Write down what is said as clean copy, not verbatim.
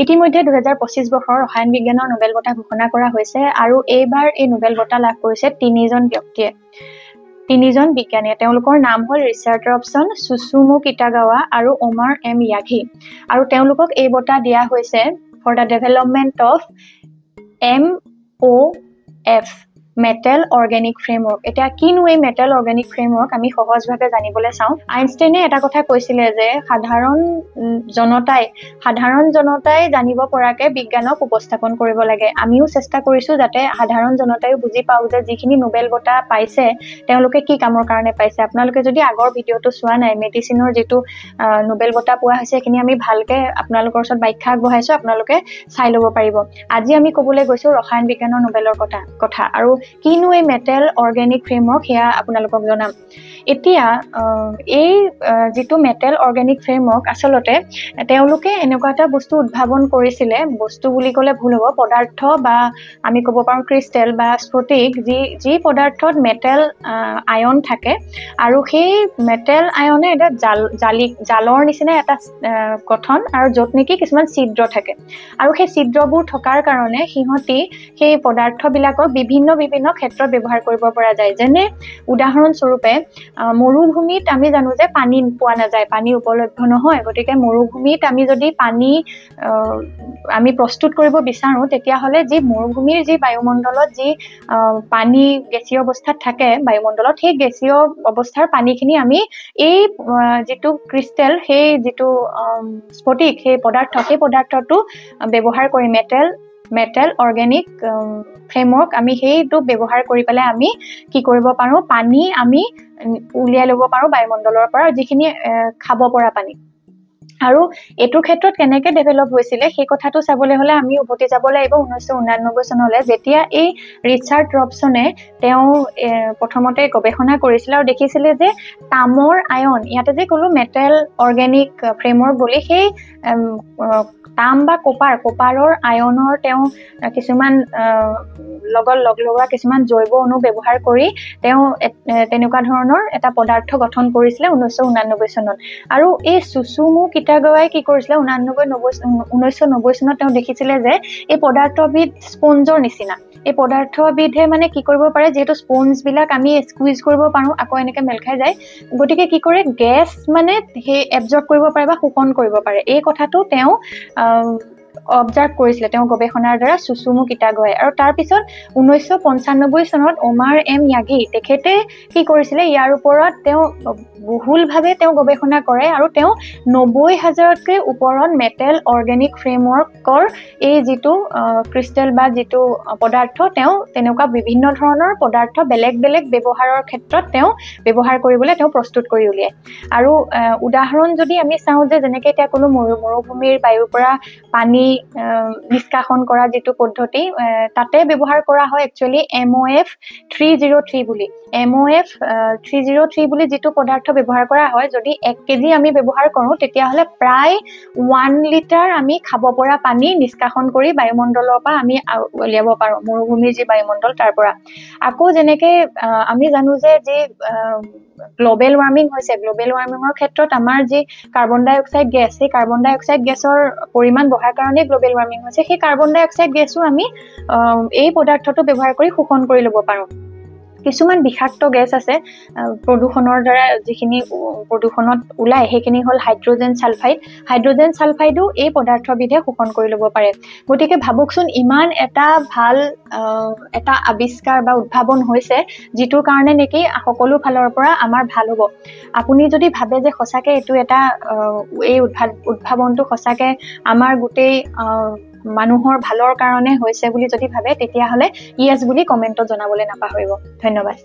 ইতিমধ্যে 2025 বৰ্ষৰ ৰসায়ন বিজ্ঞানৰ নোবেল বঁটা ঘোষণা কৰা হৈছে আৰু এইবাৰ এই নোবেল বঁটা লাভ কৰিছে তিনিজন ব্যক্তিয়ে, তিনিজন বিজ্ঞানীয়ে। তেওঁলোকৰ নাম হ'ল ৰিচাৰ্ড ৰবছন, চুচুমু কিটাগাৱা আৰু ওমাৰ এম য়াঘি। আৰু তেওঁলোকক এই বঁটা দিয়া হৈছে for the development of MOF, metal organic framework. এতিয়া কিনো এই মেটেল অৰ্গেনিক ফ্ৰেমৱৰ্ক আমি সহজভাৱে জানিবলৈ চাওঁ। আইনষ্টাইনে এটা কথা কৈছিলে যে সাধাৰণ জনতাই জানিব পৰাকে বিজ্ঞানক উপস্থাপন কৰিব লাগে। আমিও চেষ্টা কৰিছোঁ যাতে সাধাৰণ জনতাইও বুজি পাওক যে যিখিনি নোবেল বঁটা পাইছে, তেওঁলোকে কি কামৰ কাৰণে পাইছে। আপোনালোকে যদি আগৰ ভিডিঅ'টো চোৱা নাই, মেডিচিনৰ যিটো নোবেল বঁটা পোৱা হৈছে, সেইখিনি আমি ভালকে আপোনালোকৰ ওচৰত ব্যাখ্যা আগবঢ়াইছোঁ, আপোনালোকে চাই ল'ব পাৰিব। আজি আমি ক'বলৈ গৈছোঁ ৰসায়ন বিজ্ঞানৰ নোবেলৰ কথা আৰু কিনো এই মেটেল অৰ্গেনিক ফ্ৰেমৱৰ্ক, সেয়া আপোনালোকক জনাম। এতিয়া এই যিটো মেটেল অৰ্গেনিক ফ্ৰেমৱৰ্ক, আচলতে তেওঁলোকে এনেকুৱা এটা বস্তু উদ্ভাৱন কৰিছিলে, বস্তু বুলি ক'লে ভুল হ'ব, পদাৰ্থ বা আমি ক'ব পাৰোঁ ক্ৰিষ্টেল বা স্ফটিক, যি যি পদাৰ্থত মেটেল আয়ন থাকে আৰু সেই মেটেল আয়নে এটা জাল জালি জালৰ নিচিনা এটা গঠন আৰু য'ত নেকি কিছুমান ছিদ্ৰ থাকে। আৰু সেই ছিদ্ৰবোৰ থকাৰ কাৰণে সিহঁতি সেই পদাৰ্থবিলাকক বিভিন্ন বিভিন্ন ক্ষেত্ৰত ব্যৱহাৰ কৰিব পৰা যায়। যেনে উদাহৰণস্বৰূপে, মৰুভূমিত আমি জানো যে পানী পোৱা নাযায়, পানী উপলব্ধ নহয়। গতিকে মৰুভূমিত আমি যদি পানী আমি প্ৰস্তুত কৰিব বিচাৰোঁ, তেতিয়াহ'লে যি মৰুভূমিৰ যি বায়ুমণ্ডলত যি পানী গেছীয় অৱস্থাত থাকে বায়ুমণ্ডলত, সেই গেছীয় অৱস্থাৰ পানীখিনি আমি এই যিটো ক্ৰিষ্টেল, সেই যিটো স্ফটিক, সেই পদাৰ্থ, সেই পদাৰ্থটো ব্যৱহাৰ কৰি মেটেল মেটেল অৰ্গেনিক ফ্ৰেমৱৰ্ক আমি সেইটো ব্যৱহাৰ কৰি পেলাই আমি কি কৰিব পাৰোঁ? পানী আমি উলিয়াই ল'ব পাৰোঁ বায়ুমণ্ডলৰ পৰা, যিখিনি খাব পৰা পানী। আৰু এইটোৰ ক্ষেত্ৰত কেনেকে ডেভেলপ হৈছিলে, সেই কথাটো চাবলৈ হ'লে আমি উভতি যাব লাগিব 1989 চনলৈ, যেতিয়া এই ৰিচাৰ্ড ৰবছনে তেওঁ প্ৰথমতে গৱেষণা কৰিছিলে আৰু দেখিছিলে যে তামৰ আয়ন, ইয়াতে যে ক'লো মেটেল অৰ্গেনিক ফ্ৰেমৱৰ্ক বুলি, সেই তাম বা কপাৰৰ আয়নৰ তেওঁ কিছুমান লগত লগ লগোৱা কিছুমান জৈৱ অণু ব্যৱহাৰ কৰি তেওঁ তেনেকুৱা ধৰণৰ এটা পদাৰ্থ গঠন কৰিছিলে 1989 চনত। আৰু এই চুচুমু কিটাগাৱাই কি কৰিছিলে? 1990 চনত তেওঁ দেখিছিলে যে এই পদাৰ্থবিধ স্পঞ্জৰ নিচিনা। এই পদাৰ্থবিধে মানে কি কৰিব পাৰে? যিহেতু স্পঞ্জবিলাক আমি স্কুইজ কৰিব পাৰোঁ, আকৌ এনেকে মেল খাই যায়, গতিকে কি কৰে, গেছ মানে সেই এবজৰ্ব কৰিব পাৰে বা শোষণ কৰিব পাৰে। এই কথাটো তেওঁ অবজাৰ্ভ কৰিছিলে তেওঁ গৱেষণাৰ দ্বাৰা, চুচুমু কিটাগাৱাই। আৰু তাৰপিছত 1995 চনত ওমাৰ এম য়াগি, তেখেতে কি কৰিছিলে? ইয়াৰ ওপৰত তেওঁ বহুলভাৱে তেওঁ গৱেষণা কৰে আৰু তেওঁ 90 হাজাৰতকৈ ওপৰত মেটেল অৰ্গেনিক ফ্ৰেমৱৰ্কৰ এই যিটো ক্ৰিষ্টেল বা যিটো পদাৰ্থ, তেওঁ তেনেকুৱা বিভিন্ন ধৰণৰ পদাৰ্থ বেলেগ বেলেগ ব্যৱহাৰৰ ক্ষেত্ৰত তেওঁ ব্যৱহাৰ কৰিবলৈ তেওঁ প্ৰস্তুত কৰি উলিয়ায়। আৰু উদাহৰণ যদি আমি চাওঁ যে যেনেকৈ এতিয়া ক'লো মৰুভূমিৰ বায়ুৰ পৰা পানী নিষ্কাশন কৰা যিটো পদ্ধতি, তাতে ব্যৱহাৰ কৰা হয় একচুৱেলি MOF 303 বুলি। MOF 303 বুলি যিটো পদাৰ্থ ব্যৱহাৰ কৰা হয়, যদি 1 কেজি আমি ব্যৱহাৰ কৰোঁ, তেতিয়াহ'লে প্ৰায় 1 লিটাৰ আমি খাব পৰা পানী নিষ্কাশন কৰি বায়ুমণ্ডলৰ পৰা আমি উলিয়াব পাৰোঁ, মৰুভূমিৰ যি বায়ুমণ্ডল তাৰ পৰা। আকৌ যেনেকে আমি জানো যে যি গ্ল'বেল ৱাৰ্মিং হৈছে, গ্ল'বেল ৱাৰ্মিঙৰ ক্ষেত্ৰত আমাৰ যি কাৰ্বন ডাই অক্সাইড গেছ, সেই কাৰ্বন ডাই অক্সাইড গেছৰ পৰিমাণ বঢ়াৰ কাৰণেই গ্ল'বেল ৱাৰ্মিং হৈছে। সেই কাৰ্বন ডাই অক্সাইড গেছো আমি এই পদাৰ্থটো ব্যৱহাৰ কৰি শোষণ কৰি ল'ব পাৰোঁ। কিছুমান বিষাক্ত গেছ আছে প্ৰদূষণৰ দ্বাৰা যিখিনি প্ৰদূষণত ওলায়, সেইখিনি হ'ল হাইড্ৰজেন ছালফাইড। হাইড্ৰজেন ছালফাইডো এই পদাৰ্থবিধে শোষণ কৰি ল'ব পাৰে। গতিকে ভাবকচোন, ইমান এটা ভাল এটা আৱিষ্কাৰ বা উদ্ভাৱন হৈছে, যিটোৰ কাৰণে নেকি সকলো ফালৰ পৰা আমাৰ ভাল হ'ব। আপুনি যদি ভাবে যে সঁচাকে এইটো এটা এই উদ্ভাৱনটো সঁচাকে আমাৰ গোটেই মানুহৰ ভালৰ কাৰণে হৈছে বুলি যদি ভাবে, তেতিয়াহ'লে য়েছ বুলি কমেণ্টত জনাবলৈ নাপাহৰিব। ধন্যবাদ।